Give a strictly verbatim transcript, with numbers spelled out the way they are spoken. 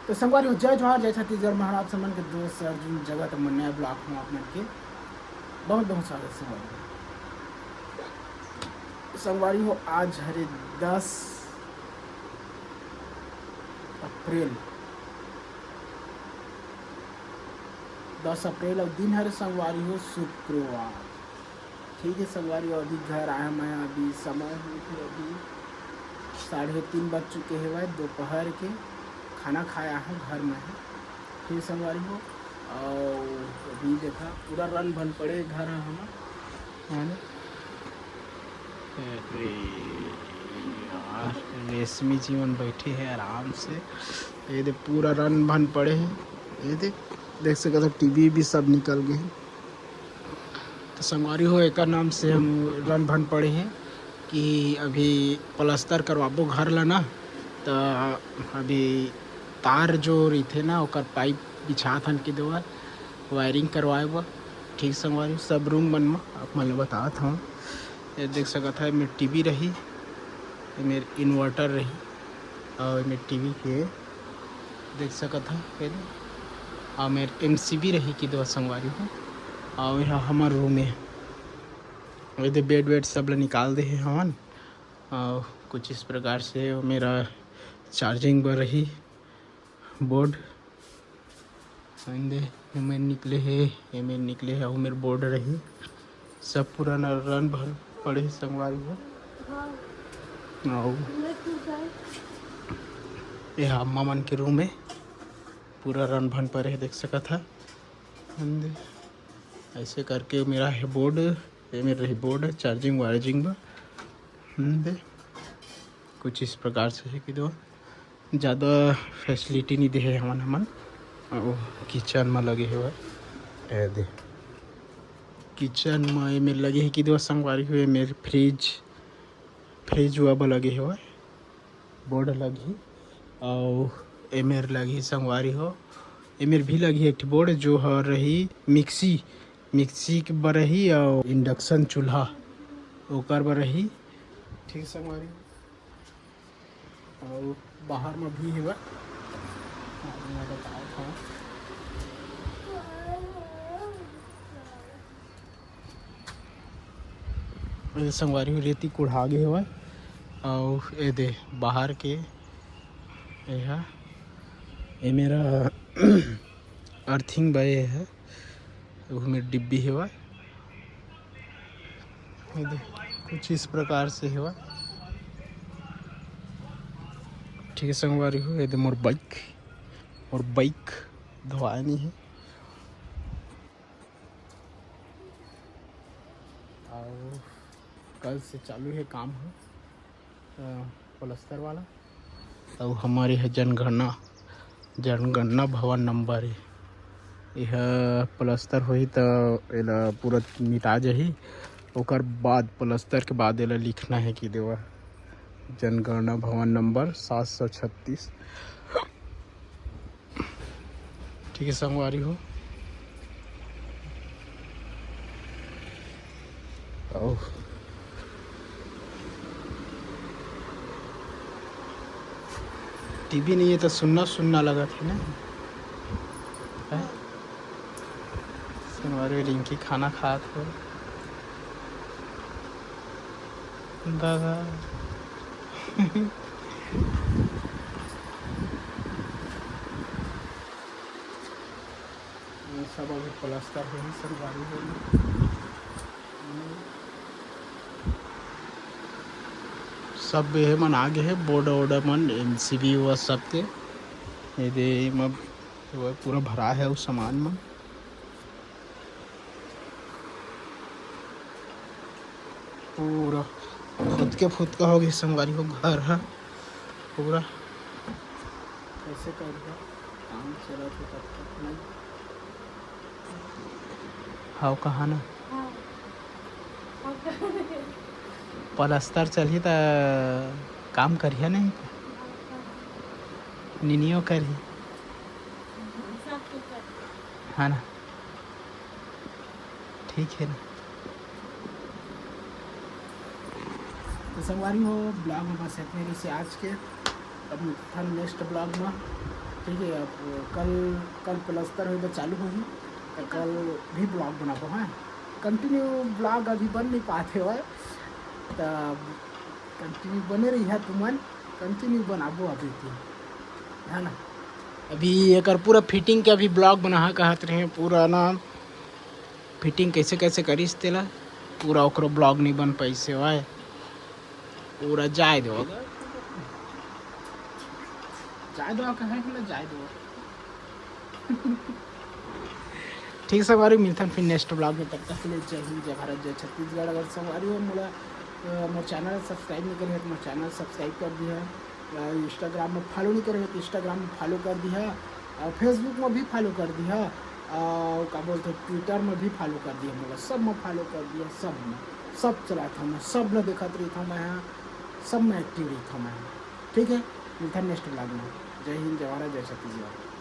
तो संगवारी हो, जय जोहार, जय छत्तीसगढ़, मैं हर आप समन के दोस्त अर्जुन जगत मन नया ब्लॉग में आप मन के बहुत बहुत स्वागत संगवारी हो। संगवारी हो, आज हरे दस अप्रैल, दस अप्रैल और दिन हरे संगवारी हो शुक्रवार। ठीक है संगवारी हो, अभी घर आया मैं, अभी समय हुई थी अभी साढ़े तीन बज चुके हैं भाई, दोपहर के खाना खाया हूँ घर में है। ठीक संगवारी हो, और अभी देखा पूरा रन भन पड़े घर है हमार, है ना? अरे यार, रेशमी जी मन बैठे हैं आराम से। ये दे पूरा रन भन पड़े हैं। ये दे, देख सकत हो टीवी भी सब निकल गए हैं। तो संगवारी हो, एकर नाम से हम रन भन पड़े हैं कि अभी प्लास्टर करवाबो घर ला ना। तो अभी तार जो रहिथे ना, ओकर पाइप बिछात हन कि देवल वायरिंग करवाए बर। ठीक संगवारी, सब रूम मन म आप मन ल बतात हव। ये देख सकत ह, एमेर टीवी रही, एमेर इन्वर्टर रही, और एमेर टीवी के देख सकत ह। ये दे, और एमेर एमसीबी रही कि दो संगवारी हो, और यह हमर रूम है। ये दे बेड वेड सब ल निकाल दे हे हमन, और कुछ इस प्रकार से मेरा चार्जिंग बर रही बोर्ड। एंदे एमेर निकले हे, एमेर निकले हे, अउ मेर बोर्ड रही। सब पूरा न रन भर पड़े हे संगवारी हो। अउ ये हा अम्मा मन के रूम हे, पूरा रन भन पड़े हे, देख सकत हा। एंदे ऐसे करके मेरा हे बोर्ड, ये मेर रही बोर्ड चार्जिंग वार्जिंग बर। एंदे कुछ इस प्रकार से है कि दो ज़्यादा फैसिलिटी नहीं दे हे हमन हमन। अउ किचन में लगे हे, ए दे किचन में एमेर लगे हे कि दो संगवारी हो, एमेर फ्रिज, फ्रिज हुआ बर लगे हे, बोर्ड लगही। अउ एमेर लगही संगवारी हो, एमेर भी लगही एक ठो बोर्ड जो हर रही मिक्सी, मिक्सी के बर रही, अउ इंडक्शन चूल्हा ओकर बर रही। ठीक संगवारी हो। अउ बाहर में भी हेवय। अउ मैं बतावत हंव। ये संगवारी हो, रेती कुढ़ा गे हेवय। अउ ए दे बाहर के, एहा, ए मेरा अर्थिंग बय हे। ओहू मेर डिब्बी हेवय। ये दे, कुछ इस प्रकार से हेवय। ठीक है संगवारी हो, ये दे मोर बाइक, मोर बाइक धोआए नहीं है। अउ कल से चालू है काम ह, अ, प्लास्टर वाला। अउ हमर यह जनगणना, जनगणना भवन नंबर ए, यह प्लास्टर होही त एला पूरा मिटा जाही। ओकर बाद, प्लास्टर के बाद एला लिखना है कि देवा जनगणना भवन नंबर सात सौ छत्तीस। ठीक है संगवारी हो। अउ टीवी नहीं है तो सुन्ना सुन्ना लगत हे ना। हैं? संगवारी हो, रिंकी खाना खात हे दादा। ये सब अभी प्लास्टर होही, संगवारी हो। सब ये मन आ गे हे, बोर्ड वोर्ड मन, एमसीबी वो सब ते। ये दे एमा वो पूरा भरा है उस सामान मन। पूरा फुतके फुतका हो गे संगवारी हो घर ह पूरा। कैसे कर दिया? काम चलत हे तब तक नहीं। हाव कहा ना। हाँ। प्लास्टर चलही त काम करिया नहीं? निनियो करिया। हाँ ना। ठीक है ना। तो संगवारी हो, ब्लॉग में बस इतने ही से आज के। अब मिलथन नेक्स्ट ब्लॉग में। ठीक है, अब कल, कल प्लस्तर होए बर चालू होही, तो कल भी ब्लॉग बनाबो। हाँ, कंटिन्यू ब्लॉग अभी बन नहीं पाते हुए, तो कंटिन्यू बने रही है तुमन, कंटिन्यू बनाबो अभी भी, है ना। अभी एकर पूरा फिटिंग के अभी ब्लॉग बना कहत रहे, पूरा ना फिटिंग कैसे कैसे करिस तेला, पूरा ओकरो ब्लॉग नहीं बन पैसे हुए। पूरा जाए दो, जाए दो, कहे कि ना जाए दो। ठीक संगवारी, मिलथन फिर नेक्स्ट ब्लॉग में। तब तक के लिए जय हिंद, जय भारत, जय छत्तीसगढ़। अगर संगवारी हो मोला, अ, मोर चैनल सब्सक्राइब नहीं करे हो तो मोर चैनल सब्सक्राइब कर दिहा। अ, इंस्टाग्राम में फॉलो नहीं करे हो तो इंस्टाग्राम में फॉलो कर दिहा, और फेसबुक में भी फॉलो कर दिहा, और का बोलते ट्विटर में भी फॉलो कर दिहा। मोला सब में फॉलो कर दिहा, सब में, सब चलाता हूँ मैं, सब में देखत रहता हूँ मैं, हाँ, सब में एक्टिव रहता हूँ मैं। ठीक है, मिलता नेक्स्ट ब्लॉग में। जय हिंद, जय भारत, जय छत्तीसगढ़।